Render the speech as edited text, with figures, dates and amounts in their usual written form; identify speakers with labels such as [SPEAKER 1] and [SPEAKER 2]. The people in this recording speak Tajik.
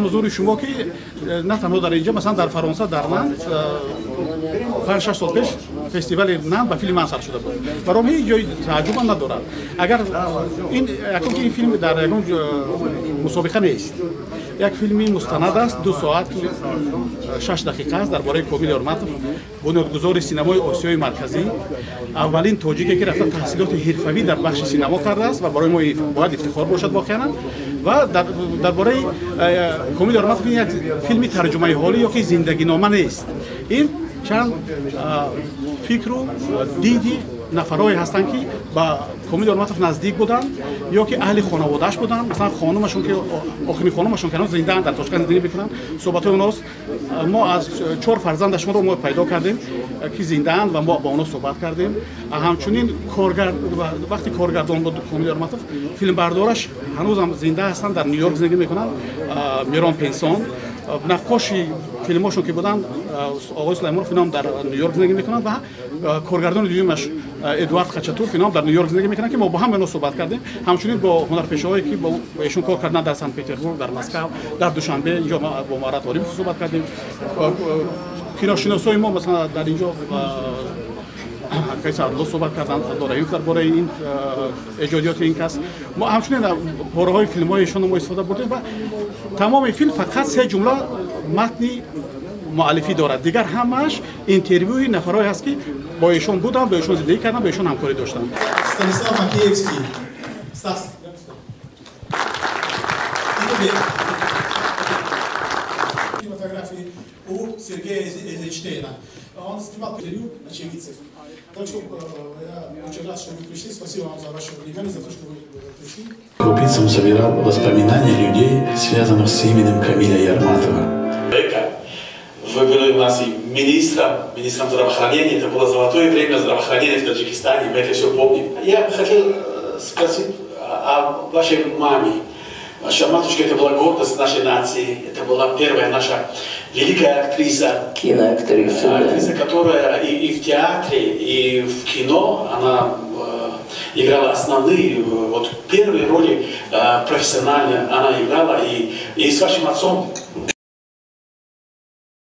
[SPEAKER 1] Ҳузури шумо ки на танҳо дар инҷо, масалан дар Фаронса, дар Нант 5-6 сол пеш фестивали Нант ба филми ман сар шуда буд. Баром ҳеҷ ҷои тааҷҷубам надорад. Агар ин якум ки ин филм дар ягон мусобиқа нест, як филми мустанад аст, 2 соат 6 дақиқа аст, дар бораи Комил Ёрматов, бунёдгузори синамои Осиёи Марказӣ, аввалин тоҷике ки рафта таҳсилоти ҳирфавӣ дар бахши синамо кардааст ва барои мо бояд ифтихор бошад воқеан. Ва дар бораи Комил Ёрматов як филми тарҷумаи ҳолӣ ё ки зиндагинома нест. Ин чанд фикру диди нафарое ҳастанд ки ба Комил Ёрматов наздик буданд ё ки аҳли хонаводааш буданд. Масалан хонумашон ки охирин хонумашон ки ҳанӯз зиндаанд, дар Тошканд зиндагӣ мекунанд, суҳбатҳои онҳост. Мо аз 4 фарзандашонро мо пайдо кардем ки зиндаанд ва мо бо онҳо суҳбат кардем. Ҳамчунин вақти коргардон буд Комил Ёрматов, филмбардораш ҳанӯзам зинда ҳастанд, дар Ню-Йорк зиндагӣ мекунанд, Мирон Пенсон. Наққоши филмҳошон ки буданд оғои Сулаймонов, инам дар Ню-Йорк зиндагӣ мекунанд ва коргардони дуюмаш Эдуард Хачатуров, инам дар Ню-Йорк зиндагӣ мекунанд ки мо бо ҳама инҳо суҳбат кардем. Ҳамчунин бо ҳунарпешаҳое ки бо эшон кор карданд дар Санкт-Петербург, дар Москва, дар Душанбе, инҷо бо Марат Олимов суҳбат кардем. Киношиносои мо масалан дар инҷо Кайса Абдулло суҳбат карданд, Абдураимов дар бораи ин эҷодиёти ин кас. Мо ҳамчунин пораҳои филмҳои эшонро мо истифода бурдем ва тамоми филм фақат 3 ҷумла матни муаллифӣ дорад, дигар ҳамааш интервюи нафарое ҳаст ки бо эшон буданд, бо эшон зиндагӣ карданд, бо эшон ҳамкорӣ доштанд.
[SPEAKER 2] Станислав Макеевский. Стас. Фотографии у Сергея Эйзенштейна. Он снимал интервью очевидцев. Так что я очень рад, что вы пришли. Спасибо вам за ваше внимание, за то, что вы пришли.
[SPEAKER 3] Крупицам собирал воспоминания людей, связанных с именем Камиля Ярматова.
[SPEAKER 4] Вы были у нас и министром здравоохранения. Это было золотое время здравоохранения в Таджикистане, мы это все помним. Я хотел спросить о вашей маме. Ваша матушка, это была гордость нашей нации, это была первая наша великая актриса.
[SPEAKER 5] Киноактриса,
[SPEAKER 4] актриса,
[SPEAKER 5] да.
[SPEAKER 4] Которая и в театре, и в кино, она играла основные, вот первые роли профессионально она играла, и с вашим отцом.